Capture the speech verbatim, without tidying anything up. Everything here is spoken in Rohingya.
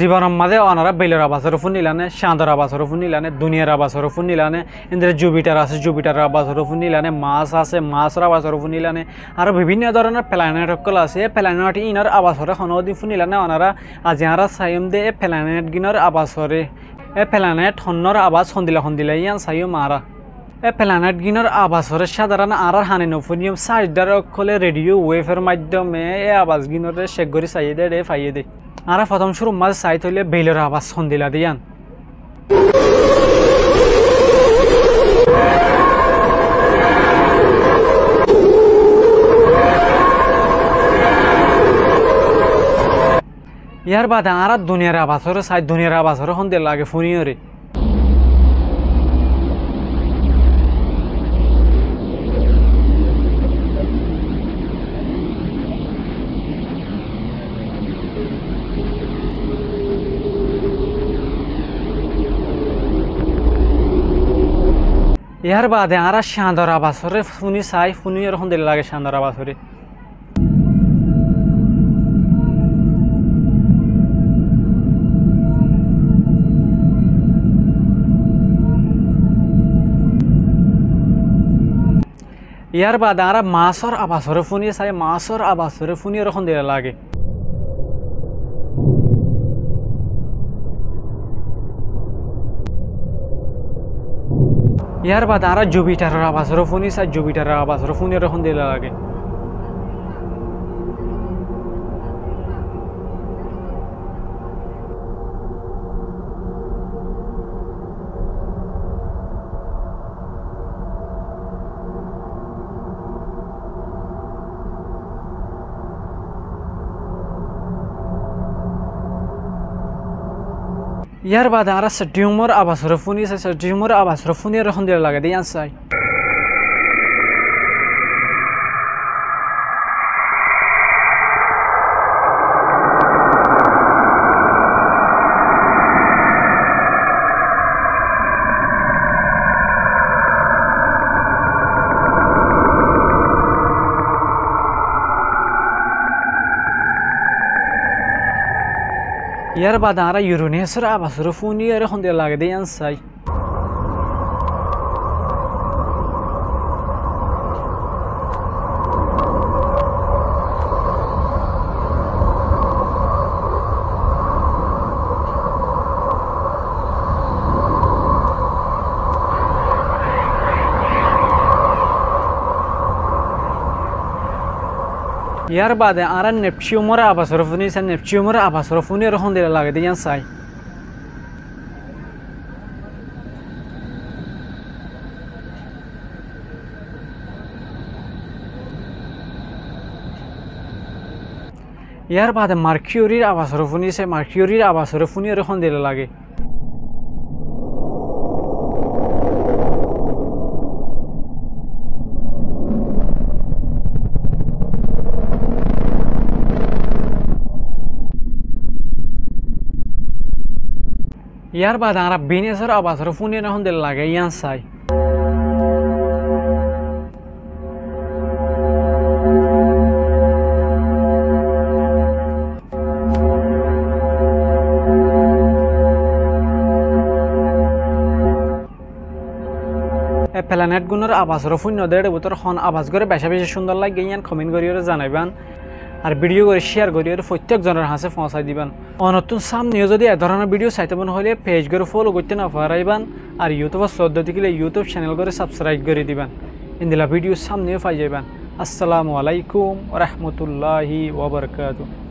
Zibonor mazé onará beilor abas oré fúnilane, cáñdor abas oré fúnilane, duniyar abas oré fúnilane, endilla Jupitar asé, Jupitaror abas oré fúnilane, Mas asé, Masor abas oré fúnilane, aró bibinno dóronor planet ókkol asé. E planet inor abas oré honódin fúnilane onará, aijja añára saiyum de e planet ginor abas oré. E planet honnor abas hondilla hondilla yián saiyum añára. E planet ginor abas oré sádaron añárar hane no fúniyum, sáizdar ókkole radio wave or maiddome e abas ginoré cek gorí saiyé dé, dé faiyé dé. Añára fottóm cúrur mazé sai tóile beilor abas hondilla de yián. Yar baade añára duniyar abas oré sai, duniyar abas oré hondilla lage fúniyoré. Yar baade añára cáñdor abas oré fúni sai, fúniyoré hondilla lage cáñdor abas oré. Yar baade añára Masor abas oré fúni sai, Masor abas oré fúniyoré hondilla lage. Yar baade añára Jupitaror abas oré fúni sai, Jupitaror abas oré fúniyoré hondilla lage. Yar baade añára Saturn or abas oré fúni sai, Saturn or abas oré fúniyoré hondilla lage dé yián sai. Yar baade añára Uranus or abas oré fúniyoré hondilla lage dé yián sai. Yar baade añára Neptune or abas oré fúni sai, Neptune or abas oré fúniyoré hondilla lage dé yián sai. Yar baade Mercury r abas oré fúni sai, Mercury r abas oré fúniyoré hondilla lage. Yar baade añára Venus or abas oré fúniyoré hondilla lage yián sai. E planet gunor abas oré fúnno dé, ér bútore hon abas goré beca beci cúndor lage yián comment goríyoré zanaiban. Ar video goré share goríyoré fottíek zonor hañsé foóñsai diban. Onottún sámne yó zodi e dóronor video saito mone hoilé page goré follow goitté no faraiban. Ar YouTube ot sóddo tákile YouTube channel goré subscribe gorí diban. Endilla video sámne yó fai zaiban. Assalamu alaikum wa rahmatullahi wa barakatuhu.